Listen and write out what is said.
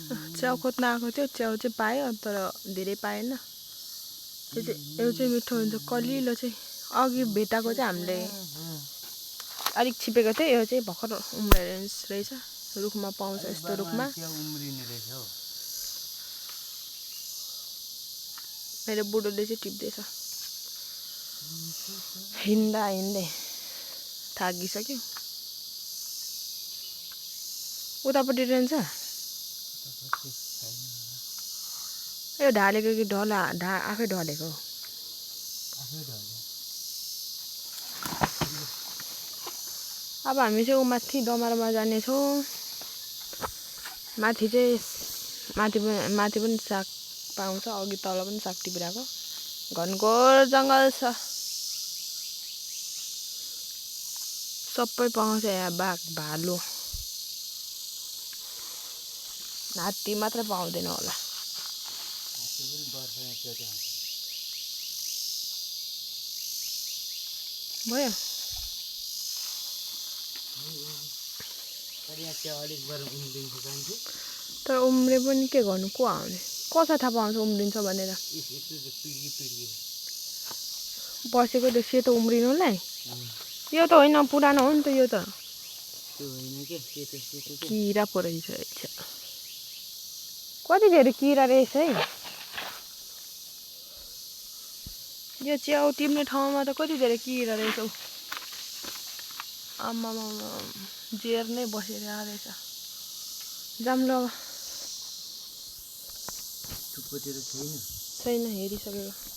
च्याउ खोज्न आएको थियो च्याउ चाहिँ पायो तर धेरै पाएन यो चाहिँ मिठो हुन्छ कलिलो चाहिँ अघि भेटाको चाहिँ हामीले अलिक छिपेको थियो यो चाहिँ भर्खर उम्रेर रहेछ रुखमा पाउँछ यस्तो रुखमा मेरो बुढोले चाहिँ टिप्दैछ हिँड्दा हिँड्दै थाकिसक्यो उतापट्टि रहेछ यो ढालेको कि आफै ढलेको अब हामी चाहिँ माथि डमरामा जानेछौँ माथि चाहिँ माथि पनि साग पाउँछ अघि तल पनि साग टिपिरहेको घनघोर जङ्गल छ सबै पाउँछ यहाँ बाघ भालु हात्ती मात्र पाउँदैन होला भयो तर उम्रे पनि के गर्नु को आउने कसलाई थाहा पाउँछ उम्रिन्छ भनेर बसेको त्यो सेतो उम्रिनुलाई यो त होइन पुरानो हो नि त यो त किरा पो रहेछ कति धेरै किरा रहेछ है यो च्याउ टिप्ने ठाउँमा त कति धेरै किरा रहेछ आम्मामा जेर नै बसेर रहेछ जाम्लो छैन हेरिसकेको